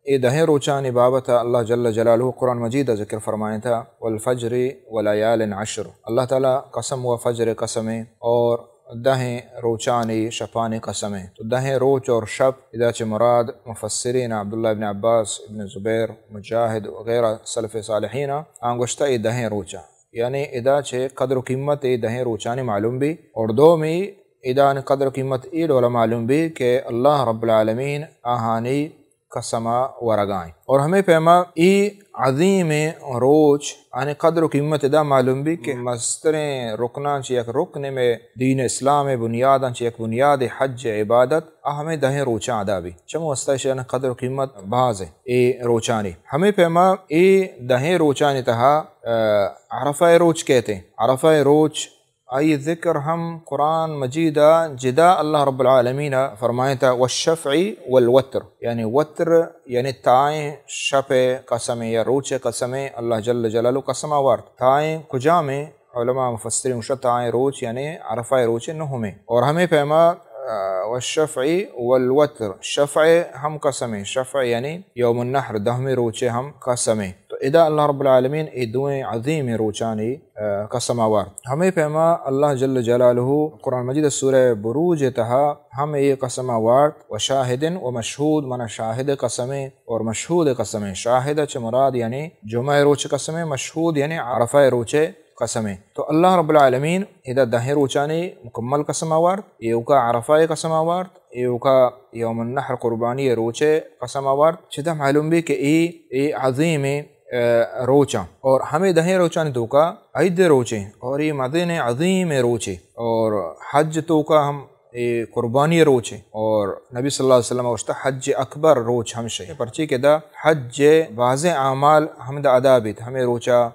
اے دہیں روچانی بابت ءَ اللہ جل جلالہ قرآن مجید ءَ ذکر فرمائینتا، والفجر وليال عشر۔ اللہ تعالی قسم و فجر قسمیں اور دہیں روچانی شپانی قسمیں۔ تو دہیں روچ اور شپ ادا چہ مراد مفسرین عبداللہ ابن عباس، ابن زبیر، مجاہد وغیرہ سلف صالحین آں گوشتا اے دہیں روچاں۔ یعنی ادا چہ قدر و قیمت اے دہیں روچانی معلوم بی۔ اور دومی ادا نی قدر و قیمت اے ڈولا معلوم بی کہ اللہ رب العالمین آہانی قسم ءَ ورگائیں۔ اور ہمے پیما اے عظیمیں روچ آنی قدر و قیمت ادا معلوم بی کہ مستریں رکناں چہ یک رکنے میں دین اسلام بنیاداں چہ یک بنیاد حج عبادت آ ہمے دہیں روچاں ادا بی۔ چمو واسطہ ایشانی قدر و قیمت باز ایں اے روچانی۔ ہمے پیما اے دہیں روچانی تہا، آ، عرفہ روچ کیتے۔ عرفہ روچ آئی ذکر ہم قرآن مجید ءَ جدا اللہ رب العالمین ءَ فرمائینتا، والشفع والوتر، یعنی وتر، یعنی تائیں شپ قسمیں یا روچ قسمیں اللہ جل جلالہ قسم آوارت۔ تائیں کجامیں؟ علماء مفسرین گوشت تائیں روچ یعنی عرفہ روچ نہمیں۔ اور ہمے پیما، آ، والشفع والوتر، شفع ہم قسمیں، شفع یعنی یوم النحر دہمی روچ ہم قسمیں۔ تو ادا اللہ رب العالمین اے دوئیں عظیمیں روچانی، آ، قسم آوارت۔ ہمے پیما اللہ جل جلالہ قرآن مجید سورہ بروج تہا ہم اے قسم آوارت، وشاہد ومشہود، منا شاہد قسمیں اور مشہود قسمیں۔ شاہد چہ مراد یعنی جمعہ روچ قسمیں، مشہود یعنی عرفہ روچ قسمیں۔ تو اللہ رب العالمین ادا دہیں روچانی مکمل قسم آوارت، ایوکا عرفہ قسم آوارت، ایوکا یوم النحر قربانی روچ قسم آوارت۔ چدا معلوم بی کہ اے، اے عظیمیں، آ، روچاں۔ اور ہمے دہیں روچانی توکا عید روچیں اور اے مزنیں عظیمیں روچے۔ اور حج توکا ہم اے قربانی روچے۔ اور نبی صلی اللہ علیہ وسلم گوشتا حج اکبر روچ ہمشے۔ پرچے کہ دا حج بازیں اعمال ہمدا ادا بیت۔ ہمے روچا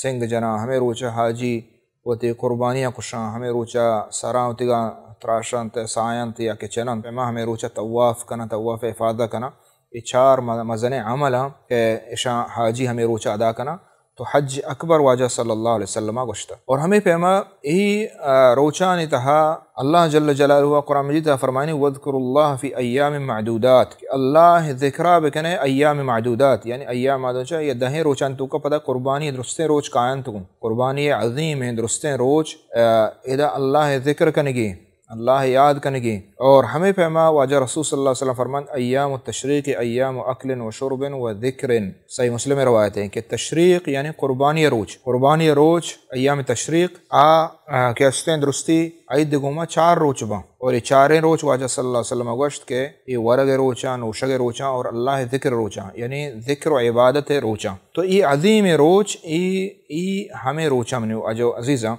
سنگ جناں، ہمے روچا حاجی وتی قربانیاں کشاں، ہمے روچا سراں وتیگاں تراشنت، ساینت یا کہ چننت، پیما ہمے روچا طواف کناں، طواف افاضہ کناں۔ اے چار م-، مزنیں عمل آں کہ اشاں حاجی ہمے روچا ادا کناں۔ تو حج اکبر واجہ صلی اللہ علیہ وسلم گوشتا۔ اور ہمے پیما اے، آ، روچانی تہا اللہ جل جلالہ قرآن مجید تہا فرمائنی، واذکروا اللہ فی ایام معدودات، کہ اللہ ذکرا بکنے ایام معدودات، یعنی ایام معدودات چا یا دہیں روچان توکا پدا قربانی درستیں روچ کاینت گوں۔ قربانی عظیمیں درستیں روچ، آ، ادا اللہ ذکر کنگی، اللہ یاد کنگی۔ اور ہمے پیما واجہ رسول صلی اللہ علیہ وسلم فرمائنت، ایام التشریق ایام اکل و شرب و ذکر۔ صحیح مسلم روایت ایں کہ تشریق یعنی قربانی روچ، قربانی روچ ایام تشریق آ، آ، کہ استیں درستی عید گوما چار روچ باں۔ اور اے چاریں روچ واجہ صلی اللہ علیہ وسلم گوشت کہ اے ورگ روچاں، نوشگ روچاں اور اللہ ذکر روچاں، یعنی ذکر و عبادت روچاں۔ تو اے عظیمیں روچ، اے، اے ہمے روچاں منی واجہ عزیزاں۔